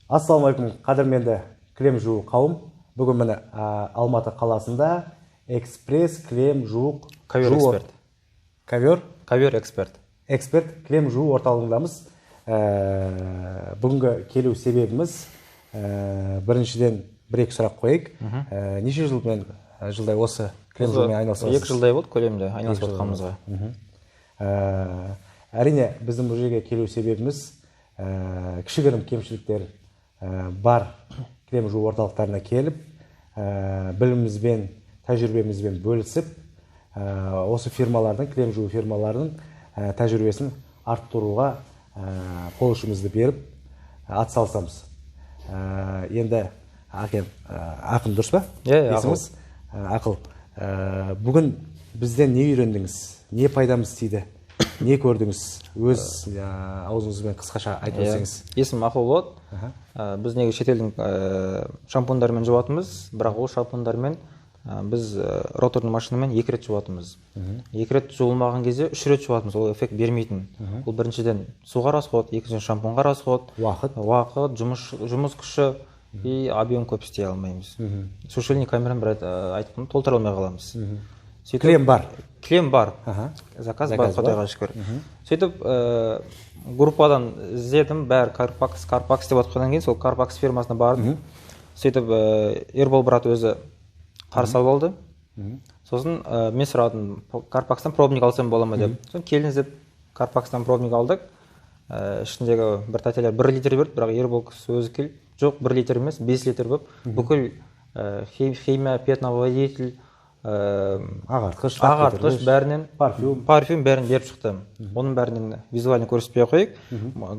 Ассалаумағалейкум, қадірменді кілем жуу қауым. Бүгін міне Алматы қаласында экспресс кілем жуу Ковер эксперт. Ковер? Ковер эксперт. Эксперт кілем жуу орталығындамыз. Бүгінгі келу себебіміз, біріншіден бір-екі сұрақ қояйық. Неше жылмен жылдай осы кілем жуумен айналысасыз? 2 жылдай болды көлемде айналысып жатқанымызға. Әрине, біздің бұл жерге келу себебіміз кішігірім кемшіліктер бар кілем жуу орталықтарына келіп, білімімізбен, тәжірибемізбен бөлісіп, осы фирмалардың, кілем жуу фирмаларының тәжірибесін арттыруға қол ұшымызды беріп атсалысамыз. Енді әкем, Ақын дұрыс па? Иә, Есіміңіз? Ақыл. Бүгін бізден не үйрендіңіз? Не пайдамыз тиді? Не көрдіңіз? Өз аузыңызбен қысқаша айтып өтсеңіз. Есімім Ақыл болады. Біз неге шетелдің шампундарымен жуатынбыз, бірақ ол шампундармен біз роторный машинамен 2 рет жуатынбыз. 2 рет жуылмаған кезде 3 рет жуатынбыз, ол эффект бермейтін. Ол біріншіден суға расход, екіншіден шампунға расход. Уақыт. Уақыт, жұмыс күші и объем көп істей алмаймыз. Сушильный камераны бір айтқанда толтыра алмай қаламыз. Сөйтіп, Кілем бар. Кілем бар. Заказ бар, Заказ бар. Құдайға шүкір. Сөйтіп, группадан іздедім, бәрі Карпакс, Карпакс деп отқаннан кейін сол Карпакс фирмасына бардым. Сөйтіп, Ербол брат өзі қарсы алып алды. Сосын, мен сұрадым, Карпакстан пробник алсам бола ма деп. Сосын келіңіз деп Карпакстан пробник алдық. Ішіндегі бір тәтелер 1 литр берді, бірақ Ербол кісі өзі келіп, жоқ, 1 литр емес, 5 литр болып, бүкіл, химия, пятновыводитель, Ағартқыш, ағартқыш, бәрінен, парфюм. Парфюм бәрін беріп шықты. Оның бәрінен визуально көрсетпей ақ қояйық.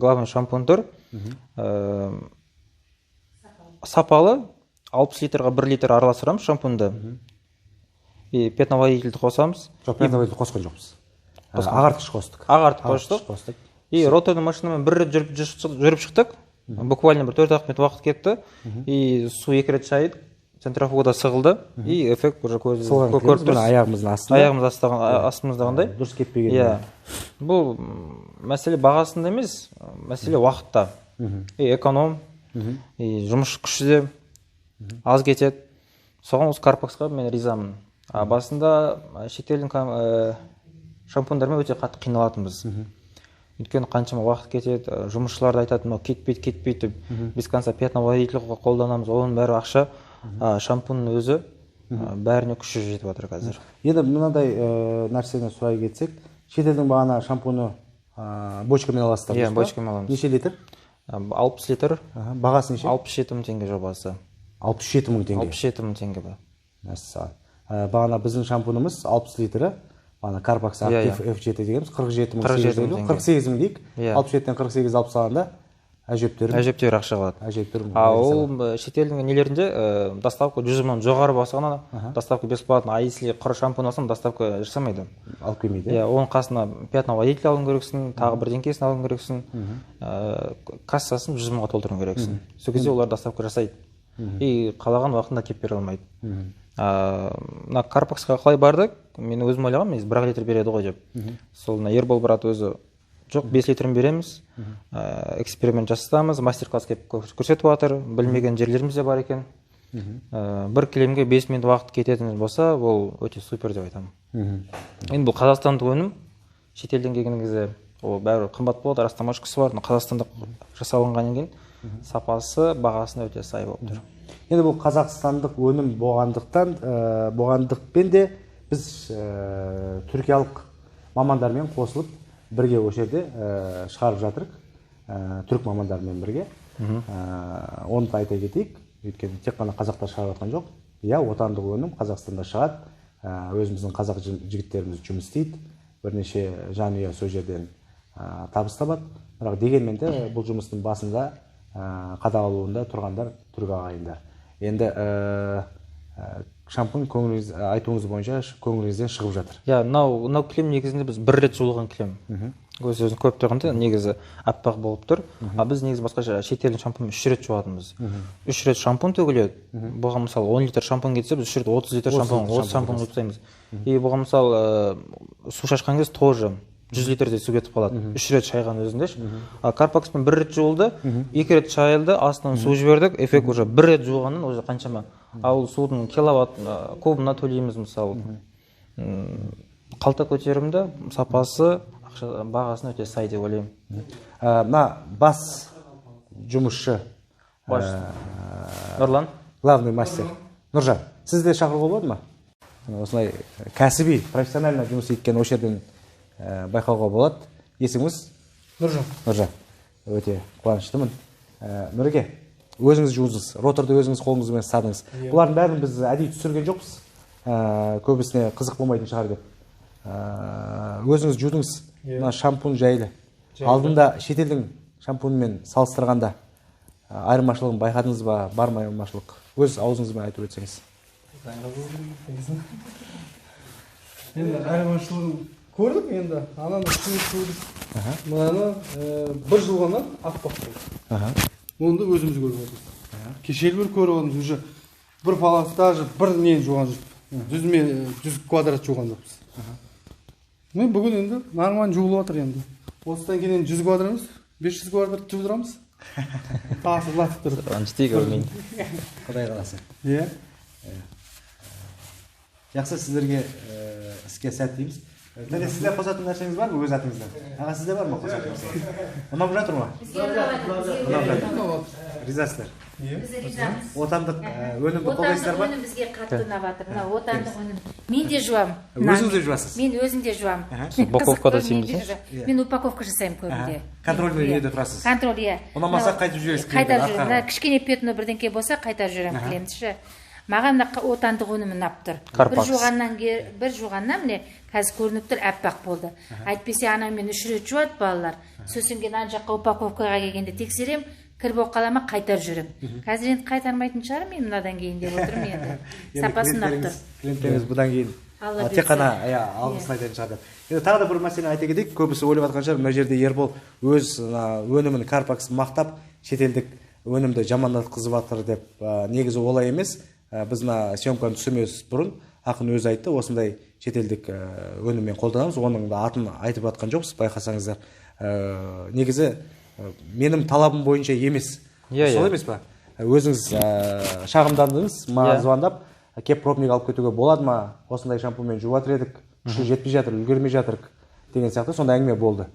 Главный шампунь тұр. Сапалы, 60 литрға 1 литр араластырамыз шампуньды. И пятновыводительді қосамыз. Жоқ, пятновыводитель қосқан жоқпыз. Ағартқыш қостық. Ағартқыш қостық. Қостық. И роторный машинамен бір рет жүріп шықтық. Буквально бір төрт-ақ минут уақыт кетті. И су 2 рет шайдық. Центрофугада сығылды. И эффект уже Сығылған көріп кілеміз, міне тұрсыз. аяғымыздың астында. Аяғымыз астымыздағындай. Дұрыс кетпеген. Иә. Бұл мәселе бағасында емес, мәселе уақытта. И эконом, и жұмыс күші де аз кетеді. Соған осы Карпаксқа мен ризамын. А басында шетелдің шампундармен өте қатты қиналатынбыз. Өйткені қаншама уақыт кетеді, жұмысшылар да айтады, мынау кетпейді, кетпейді деп. Без конца пятновыводитель қолданамыз, оның бәрі ақша. Шампунның өзі, бәріне күші жетіп жатыр қазір. Енді мынадай нәрсені сұрай кетсек, шетелдің бағана шампуны, бочкамен аласыздар, Иә, дұрыс па? бочкамен аламыз. Неше литр? 60 литр. Бағасы неше? 67 мың теңге жобасы. 67 мың теңге. 67 мың теңге ба. Мәссаған. Бағана біздің шампунымыз 60 литрі, бағана Карпакс Актив F жеті дегеніміз қырық жеті мың Қырық сегіз жеті жүз мың елу, теңге. қырық сегіз мың дейік. Алпыс жетіден қырық сегіз алып салғанда әжептәуір. Әжептәуір ақша қалады. Әжептәуір А мың ол, шетелдің нелерінде, доставка 100 мыңнан жоғары болса ғана доставка бесплатно, а если құр шампунь алсам, доставка жасамайды. Алып келмейді, Иә, оның қасына пятновыводитель алуың керексің, тағы бірдеңкесін алуың керексің, кассасын 100 мыңға толтыруың керексің. Сол кезде олар доставка жасайды. И қалаған уақытында келіп бере алмайды. Мына Карпаксқа қалай бардық? Мен өзім ойлағанмын, негізі 1 литр береді ғой деп. Сол мына Ербол брат өзі жоқ, 5 литрін береміз. Эксперимент жасатамыз, мастер-класс келіп көрсетіп жатыр, білмеген жерлеріміз де бар екен. Бір кілемге 5 минут уақыт кететін болса, ол өте супер деп айтамын. Енді бұл қазақстандық өнім, шетелден келген кезде ол бәрібір қымбат болады, растаможкасы бар, но қазақстандық жасалынғаннан кейін сапасы бағасына өте сай болып тұр. Енді бұл қазақстандық өнім болғандықпен де біз, түркиялық мамандармен қосылып бірге осы жерде, шығарып жатырық. Түрік мамандарымен бірге. Оны да айта кетейік, өйткені тек қана қазақтар шығарып жатқан жоқ. Иә, отандық өнім Қазақстанда шығады. Өзіміздің қазақ жігіттеріміз жұмыс істейді. Бірнеше жанұя сол жерден, табыс табады. Бірақ дегенмен де бұл жұмыстың басында, қадағалауында тұрғандар түрік ағайындар. Енді, шампунь айтуыңыз бойынша көңіліңізден шығып жатыр. Иә, мынау кілем негізінде біз бір рет жуылған кілем. Өз өзін көріп тұрғанда негізі аппақ болып тұр. А біз негізі басқаша шетелдің шампунь 3 рет жуатынбыз. 3 рет шампунь төгіледі. Бұған мысалы 10 литр шампунь кетсе, біз 3 рет 30 литр 30 шампунь, литр 30 шампунь шампунь құйып тастаймыз. И бұған мысалы, су шашқан кезде тоже 100 литрдей су кетіп қалады 3 рет шайған өзінде. Ал Карпакспен 1 рет жуылды, 2 рет шайылды, астынан су жібердік, эффект уже 1 рет жуғаннан уже қаншама. Ал судың киловатт кубына төлейміз мысалы. Қалта көтерімді, сапасы, ақша бағасына өте сай деп ойлаймын. Мына бас жұмысшы Нұрлан, главный мастер Нұржан, сізді шақыруға болады ма? Осылай кәсіби, профессионально жұмыс еткен осы жерден байқауға болады. Есіміңіз? Нұржан. Нұржан. Өте қуаныштымын. Нұреке, өзіңіз жудыңыз, роторды өзіңіз қолыңызбен ұстадыңыз. Бұлардың бәрін біз әдейі түсірген жоқпыз. Көбісіне қызық болмайтын шығар деп. Өзіңіз жудыңыз. Мына шампунь жайлы. Алдында шетелдің шампунымен салыстырғанда айырмашылығын байқадыңыз ба? Бар ма айырмашылық? Өз аузыңызбен айтып өтсеңіз. Енді айырмашылығын көрдік енді. Ананы көрдік. Мынаны бір жуғаннан аппақ болды. Оны да өзіміз көріп отырмыз. Кешелі бір көріп отырмыз. Уже бір палас даже бір нені жуған жоқпыз. 100 квадрат жуған жоқпыз. Мен бүгін енді нормально жуылып жатыр енді. Осыдан кейін енді 100 квадрат емес, 500 квадрат жудырамыз. Тасырлатып тұрып. Жетейік әумин. Құдай қаласа. Иә. Жақсы, сіздерге іске сәт дейміз. Және сізде қосатын нәрсеңіз бар ма өз атыңыздан? Аға, сізде бар ма қосатын нәрсе? Ұнап жатыр ма? Ұнап жатыр. Ризасыздар? Біз ризамыз. Отандық өнімді қолдайсыздар ма? Отандық өнім бізге қатты ұнап жатыр. Мына отандық өнім. Мен де жуамын. Өзіңіз де жуасыз? Мен өзім де жуамын. Упаковкада істеймін. Мен упаковка жасаймын көбінде. Контрольный неде тұрасыз? Контроль, иә. Ұнамаса қайтып жібересіз. Қайтарып жүремін. Мына кішкене пятно бірдеңке болса қайтарып жүремін клиентші. Маған мына отандық өнім ұнап тұр. Бір жуғаннан міне қазір көрініп тұр, аппақ болды. Әйтпесе анаумен 3 рет жуады балалар. Сосын кейін ана жаққа упаковкаға келгенде тексерем, кір болып қала ма, қайтарып жүремін. Қазір енді қайтармайтын шығармын мен мынадан кейін деп отырмын енді. Сапасы ұнап тұр. Клиенттеріңіз бұдан кейін тек қана алғысын айтатын шығар деп. Енді тағы да бір мәселені айта кетейік. Көбісі ойлап жатқан шығар, мына жерде Ербол өз өнімін Карпакс мақтап, шетелдік өнімді жамандатқызып жатыр деп. Негізі олай емес. Біз мына съемканы түсірмес бұрын ақын өзі айтты, осындай шетелдік өніммен қолданамыз, оның да атын айтып жатқан жоқпыз, байқасаңыздар. Негізі менің талабым бойынша емес. Солай емес па? Өзіңіз шағымдандыңыз, маған звондап, кеп пробник алып кетуге болады ма? Осындай шампуньмен жуып жатыр едік, күші жетпей жатыр, үлгермей жатырық деген сияқты сондай әңгіме болды.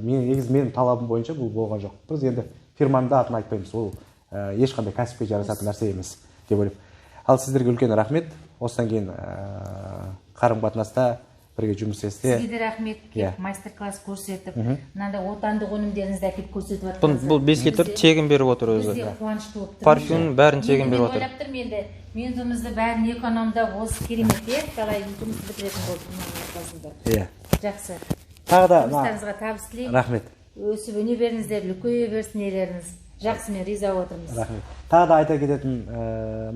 Негізі менің талабым бойынша бұл болған жоқ. Біз енді фирманың да атын айтпаймыз, ол ешқандай кәсіпке жарасатын нәрсе емес деп ойлаймын. Ал сіздерге үлкен рахмет. Осыдан кейін қарым-қатынаста бірге жұмыс істесе. Сізге де рахмет, келіп мастер-класс көрсетіп, мынандай отандық өнімдеріңізді әкеліп көрсетіп жатқаныңызға. Бұл 5 литр тегін беріп отыр өзі. Бізде қуанышты болып тұрмыз. Парфюм бәрін тегін беріп отыр. Мен ойлап тұрмын енді, минутымызды бәрін экономдап, осы керемет, талай жұмысты бітіретін болдық мынаның арқасында. Иә. Жақсы. Тағы да жұмыстарыңызға табыс тілеймін. Рахмет. Өсіп өне беріңіздер, үлкейе берсін нелеріңіз. Жақсы, мен риза отырмыз. Рахмет. Тағы да айта кететін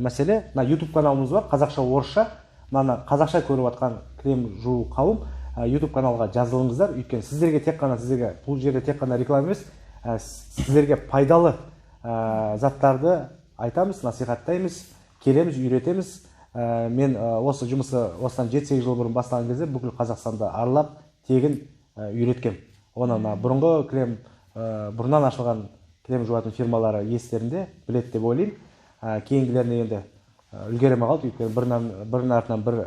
мәселе, мына YouTube каналымыз бар, қазақша, орысша. Мынаны қазақша көріп жатқан кілем жуу қауым, YouTube каналға жазылыңыздар. Өйткені сіздерге тек қана сіздерге бұл жерде тек қана реклама емес, сіздерге пайдалы заттарды айтамыз, насихаттаймыз, келеміз, үйретеміз. Мен осы жұмысты осыдан 7-8 жыл бұрын бастаған кезде бүкіл Қазақстанды аралап тегін үйреткем. Оны мына бұрынғы кілем, бұрыннан ашылған кілем жуатын фирмалары естерінде біледі деп ойлаймын. Кейінгілеріне енді үлгере алмай қалдық, өйткені бірінің артынан бір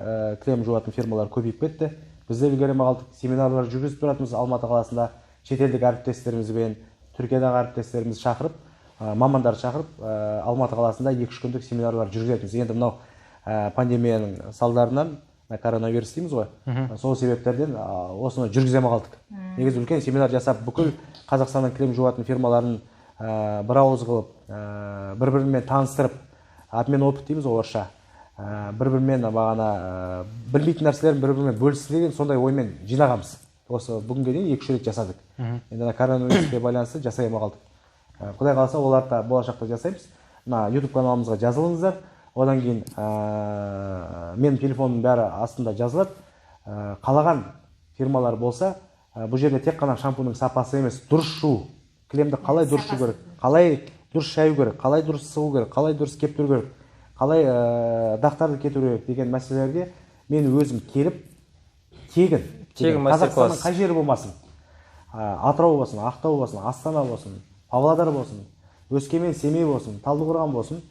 кілем жуатын фирмалар көбейіп кетті. Біз де үлгере алмай қалдық. Семинарлар жүргізіп тұратынбыз Алматы қаласында, шетелдік әріптестерімізбен, Түркиядағы әріптестерімізді шақырып, мамандарды шақырып, Алматы қаласында 2-3 күндік семинарлар жүргізетінбіз. Енді мынау пандемияның салдарынан, коронавирус дейміз ғой, сол себептерден осыны жүргізе алмай қалдық. Негізі үлкен семинар жасап, бүкіл Қазақстанның кілем жуатын фирмаларын бір ауыз қылып, бір-бірімен таныстырып, обмен опыт дейміз ғой орысша, бір-бірімен бағана білмейтін нәрселерін бір-бірімен бөлісті деген сондай оймен жинағанбыз. Осы бүгінге дейін 2-3 рет жасадық. Енді ана коронавируске байланысты жасай алмай қалдық. Құдай қаласа, оларды да болашақта жасаймыз. Мына YouTube каналымызға жазылыңыздар. Одан кейін менің телефонымның бәрі астында жазылады. Қалаған фирмалар болса, бұл жерде тек қана шампуньның сапасы емес, дұрыс жуу, кілемді қалай дұрыс жуу керек, қалай дұрыс шаю керек, қалай дұрыс сығу керек, қалай дұрыс кептіру керек, қалай дақтарды кетіру керек деген мәселелерге мен өзім келіп тегін Тегін мастер-класс. Қазақстанның қай жері болмасын, Атырау болсын, Ақтау болсын, Астана болсын, Павлодар болсын, Өскемен, Семей болсын, Талдықорған болсын,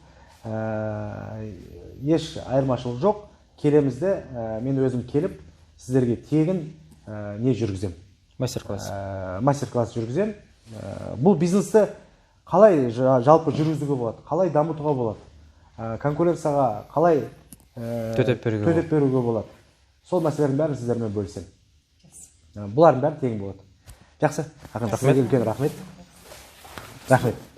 еш айырмашылық жоқ. Келеміз де, мен өзім келіп сіздерге тегін не жүргіземін, мастер класс. Мастер класс жүргіземін. Бұл бизнесті қалай жалпы жүргізуге болады, қалай дамытуға болады, конкуренцияға қалай төтеп беруге төтеп беруге болады, сол мәселелердің бәрін сіздермен бөлісемін. Бұлардың бәрі тегін болады. Жақсы, рахмет сіздерге, үлкен рахмет, рахмет.